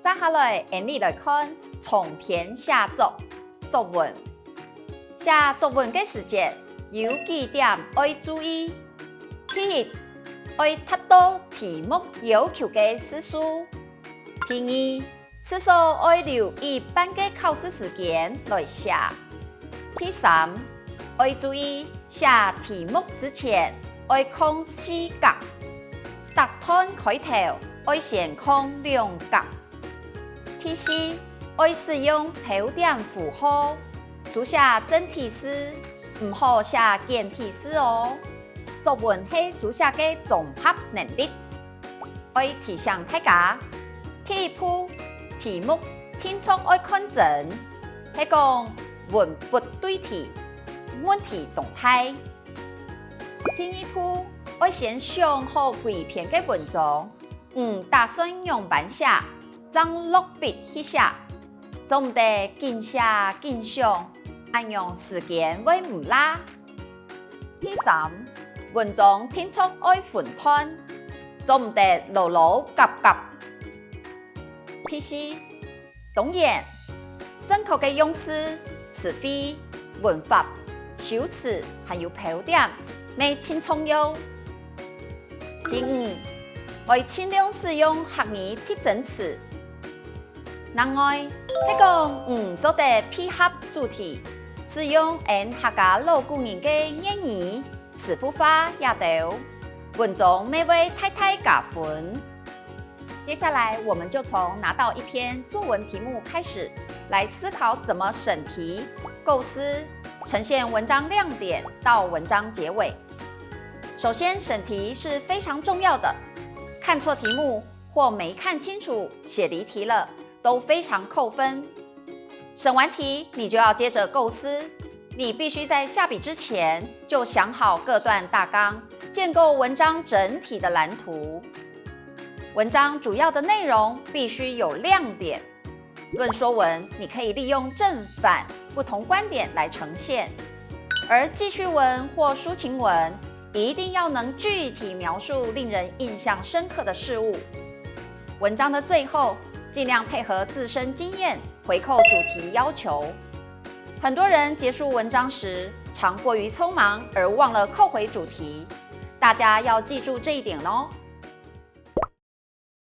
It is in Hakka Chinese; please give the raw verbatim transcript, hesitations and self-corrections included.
接下來，𠊎俚來看長篇寫作，作文。寫作文个時節，有幾點愛注意。第一，愛達到題目要求个字數。第二，至少愛留一半个考試時間來寫。第三，愛注意寫題目之前愛囥四格，逐段開頭愛先囥兩格。第四，愛使用標點符號，書寫正體字，毋好寫簡體字哦。作文係書寫个綜合能力。 愛提醒大家，第一步，題目定著愛看真，係講文不對題，問題當大。第二步，愛先想好歸篇个文章，你打算仰般寫，正落筆去寫。 做毋得緊寫緊想，恁樣時間會毋罅。第三，文章定著愛分段，做毋得摎摎合合。第四，當然，正確个用字、詞彙、文法、修辭還有標點，乜盡重要。第五，愛盡量使用客語特徵詞。 另外，係講你做得配合主題，使用𫣆客家老古人个諺語、師傅話這兜，文章乜會大大加分。接下來，我們就從拿到一篇作文題目開始，來思考怎麼審題、構思、呈現文章亮點到文章結尾。首先，審題是非常重要的，看錯題目或沒看清楚，寫離題了， 都非常扣分。審完題，你就要接著構思，你必須在下筆之前就想好各段大綱，建構文章整體的藍圖。文章主要的內容必須有亮點。論說文，你可以利用正反不同觀點來呈現，而記敘文或抒情文一定要能具體描述令人印象深刻的事物。 文章的最後，盡量配合自身經驗，回扣主題要求。很多人結束文章時，常過於匆忙而忘了扣回主題，大家要記住這一點哦。